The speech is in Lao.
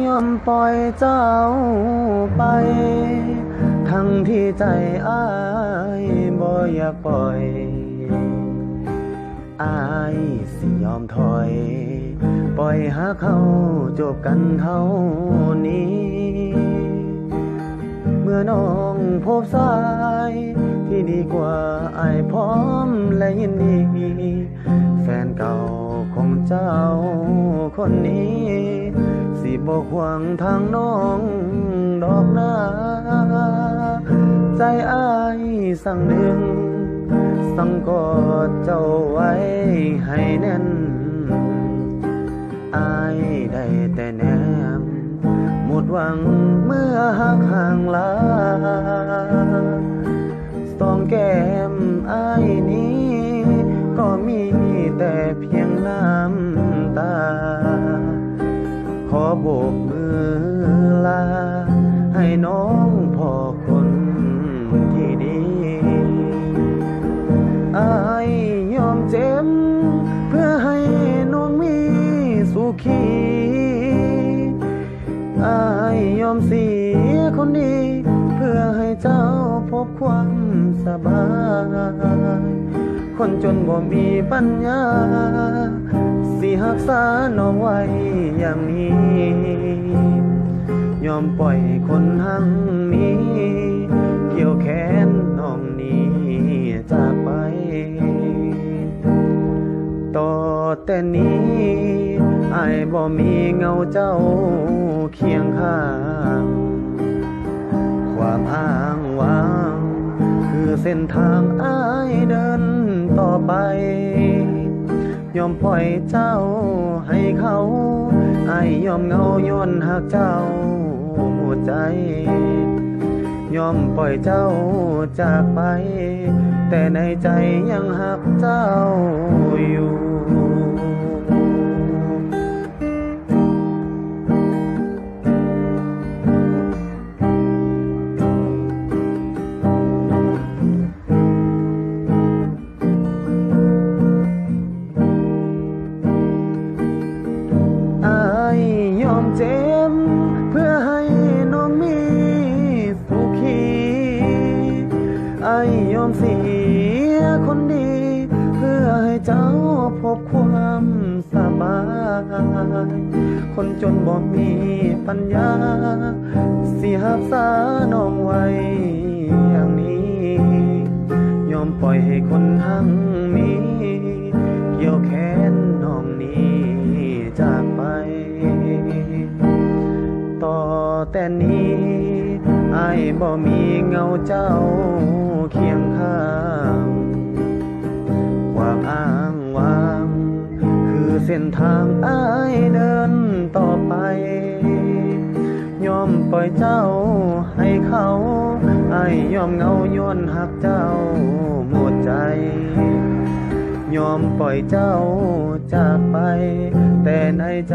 ຍອມປ່ອຍເຈົ້າໄປ ທັງທີ່ໃຈອ້າຍບໍ່ຢາກປ່ອຍ. ອ້າຍຊິຍອມຖອຍ ປ່ອຍຫາເຮົາຈົບກັນເທົ່ານີ້. ເມື່ອນ້ອງພົບຊາຍທີ່ດີກວ່າ ອ້າຍພ້ອມແລະຍິນດີ. ແຟນເກົ່າຂອງເຈົ້າຄົນນີ້ ຊິບໍ່ຂວາງທາງນ້ອງດອກນາ. ໃຈອ້າຍສັ່ງດຶງ ສັ່ງກອດເຈົ້າໄວ້ໃຫ້ແໜ້ນ. ອ້າຍໄດ້ແຕ່ແນມ ໝົດຫວັງເມື່ອຮັກຫ່າງລາ. ສອງແກ້ມອ້າຍນີ້ ກໍມີແຕ່ພຽງນ້ຳຕາ. ຂໍໂບກມືລາ ໃຫ້ນ້ອງພໍ້ຄົນທີ່ດີ. ອ້າຍຍອມເຈັບ ເພື່ອໃຫ້ນ້ອງມີສຸຂີ. ອ້າຍຍອມເສຍຄົນດີ ເພື່ອໃຫ້ເຈົ້າພົບຄວາມສະບາຍ. ຄົນຈົນບໍ່ມີປັນຍາ ຊິຮັກສານ້ອງໄວ້ຢ່າງນີ້. ຍອມປ່ອຍຄົນຮັ່ງມີ ກ່ຽວແຂນນ້ອງນີ້ຈາກໄປ. ຕໍ່ແຕ່ນີ້ ອ້າຍບໍ່ມີເງົາເຈົ້າຄຽງຂ້າງ. ຄວາມອ້າງວ້າງ ຄືເສັ້ນທາງອ້າຍເດີນຕໍ່ໄປ. ຍອມປ່ອຍເຈົ້າໃຫ້ເຂົາ ອ້າຍຍອມເຫງົາຍ້ອນຮັກເຈົ້າໝົດໃຈ. ຍອມປ່ອຍເຈົ້າຈາກໄປ ແຕ່ໃນໃຈຍັງຮັກເຈົ້າຢູ່. ອ້າຍຍອມເຈັບ ເພື່ອໃຫ້ນ້ອງມີສຸຂີ. ອ້າຍຍອມເສຍຄົນດີ ເພື່ອໃຫ້ເຈົ້າພົບຄວາມ ສະບາຍ. ຄົນຈົນບໍ່ມີປັນຍາ ຊິຮັກສານ້ອງໄວ້ຢ່າງນີ້. ຍອມປ່ອຍໃຫ້ຄົນຮັ່ງມີ ກ່ຽວແຂນນ້ອງນີ້ຈາກໄປ. ຕໍ່ແຕ່ນີ້ ອ້າຍບໍ່ມີເງົາເຈົ້າຄຽງຂ້າງ. ຄວາມອ້າງ ຫວ່າງ ຄືເສັ້ນທາງອ້າຍເດີນຕໍ່ໄປ. ຍອມປ່ອຍເຈົ້າໃຫ້ເຂົາ ອ້າຍຍອມເຫງົາຍ້ອນຮັກເຈົ້າໝົດໃຈ. ຍອມປ່ອຍເຈົ້າຈາກໄປ ແຕ່ໃນໃຈ